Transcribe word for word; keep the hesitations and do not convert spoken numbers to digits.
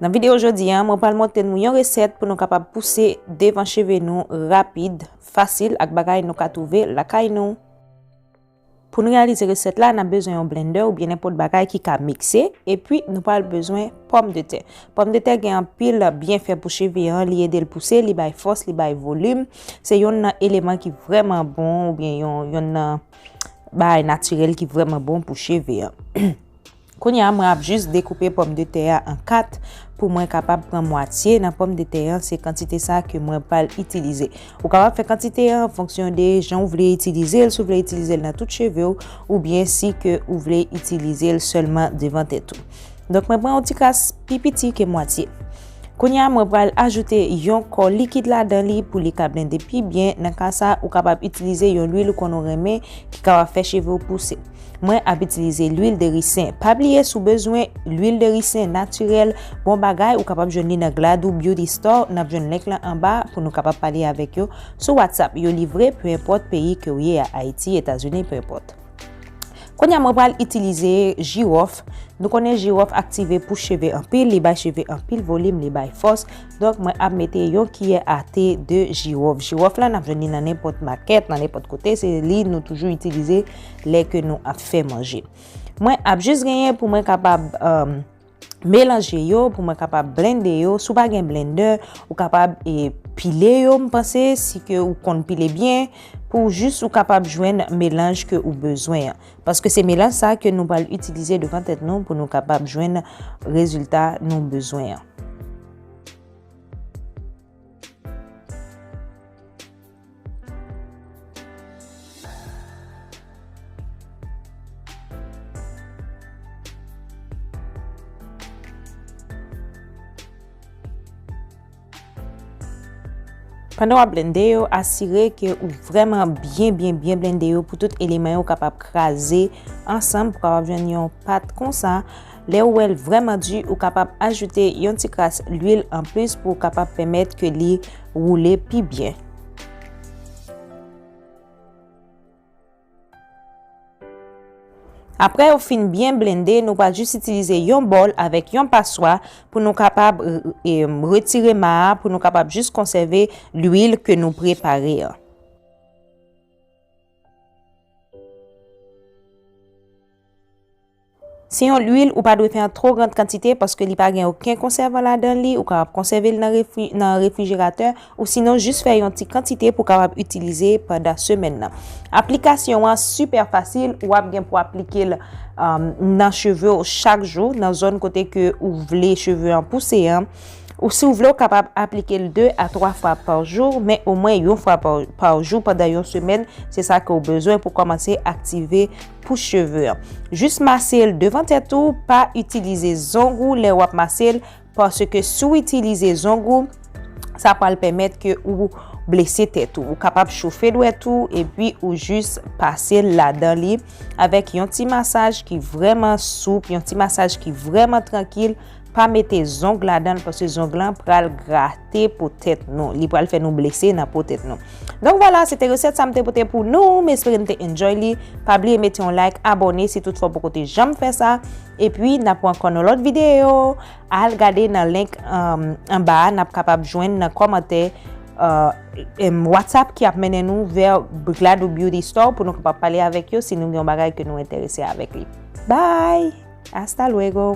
Nan videyo jodi a, mwen pral montre nou yon resèt pou nou kapab pouse devan cheve nou rapid, fasil ak bagay nou ka twouve lakay nou. Pou nou reyalize resèt la, n ap bezwen yon blendè oubyen nenpòt bagay ki ka mikse, epi nou pral bezwen pòmdetè. Pòmdetè gen anpil byenfè pou cheve an, li ede l pouse, li bay fòs, li bay volim. Se yonn nan eleman ki vrèman bon oubyen yon, yonn nan bagay natirèl ki vrèman bon pou cheve an. Kounye a, mwen ap jis dekoupe pòmdetè a an kat pou mwen kapab pran mwatye nan pòmdetè an, se kantite sa ke mwen pral itilize. Ou kapab fè kantite an an fonksyon de jan ou vle itilize l, si w vle itilize l nan tout cheve w, oubyen si ke ou vle itilize l sèlman devan tèt ou. Donk, mwen pran yon ti kras pi piti ke mwatye. Kounye a, mwen pral ajoute yon kò likid ladan li pou li ka blende pi byen. Nan ka sa, ou kapab itilize yon lwil ou konn ou renmen ki kapab fè cheve w pouse. Mwen ap itilize lwil de risen. Pa bliye, si w bezwen lwil de risen natirèl, bon bagay, ou kapab jwenn li nan Gladu Beauty Store. N ap jwenn link lan anba pou nou kapab pale avèk yo sou WhatsApp. Yo livre, pe enpòt peyi ke w ye a, Ayiti, Etazini, pe enpòt. Kounye a, mwen pral itilize jiwòf. Nou konnen jiwòf aktive pou cheve anpil, li bay cheve anpil volim, li bay fòs. Donk, mwen ap mete yon kiyè a te de jiwòf. Jiwòf la, n ap jwenn li nan nenpòt makèt, nan nenpòt kote. Se li nou toujou itilize lè ke nou ap fè manje. Mwen ap jis genyen pou mwen kapab, um, melanje yo, pou mwen kapab blende yo. Si w pa gen blendè, ou kapab, e, pile yo, m panse, si ke ou konn pile byen, pou jis ou kapab jwenn melanj ke ou bezwen an. Paske se melanj sa ke nou pral itilize devan tèt nou pou nou kapab jwenn rezilta nou bezwen an. Pandan w ap blende yo, asire ke ou vrèman byen, byen, byen blende yo pou tout eleman yo kapab kraze ansanm, pou kapab jwenn yon pat konsa. Lè ou wè l vrèman di, ou kapab ajoute yon ti kras lwil anplis pou kapab pèmèt ke li woule pi byen. Apre yo fin byen blende, nou pral jis itilize yon bòl avèk yon paswa pou nou kapab, e, e, retire ma a, pou nou kapab jis konsève lwil ke nou prepare an. Se yon lwil ou pa dwe fè an twò gran kantite paske li pa gen okenn konsèvan ladan li, ou kapab konsève l nan refri-, nan refrijeratè, ou sinon jis fè yon ti kantite pou kapab itilize pandan semèn nan. Aplikasyon an sipè fasil, w ap gen pou aplike l, um, nan cheve w chak jou, nan zòn kote ke ou vle cheve an pouse an. Ou si w vle, w kapab aplike l de a twa fwa pa jou, men omwen yon fwa pa, pa jou pandan yon semèn, se sa ke w bezwen pou kòmanse aktive pouch cheve an. Jis mase l devan tèt ou, pa itilize zong ou lè w ap mase l, paske si w itilize zong ou, sa pral pèmèt ke ou blese tèt ou. Ou kapab chofe dwèt ou, epi ou jis pase l ladan li avèk yon ti masaj ki vrèman soup, yon ti masaj ki vrèman trankil. Pa mete zong ladan l, paske zong lan pral grate po tèt nou. Li pral fè nou blese nan po tèt nou. Donk vwala, se te resèt sa m te pote pou nou. M espere n te enjoy li. Pa bliye mete yon like, abòne si toutfwa w poko te janm fè sa. Epi, n ap wè ankò nan lòt videyo. Al gade nan link, um, anba a, n ap kapab jwenn nan kòmantè, uh, em, WhatsApp ki ap mennen nou vè Gladu Beauty Store pou nou kapab pale avèk yo si nou gen yon bagay ke nou enterese avèk li. Bye! Hasta luego!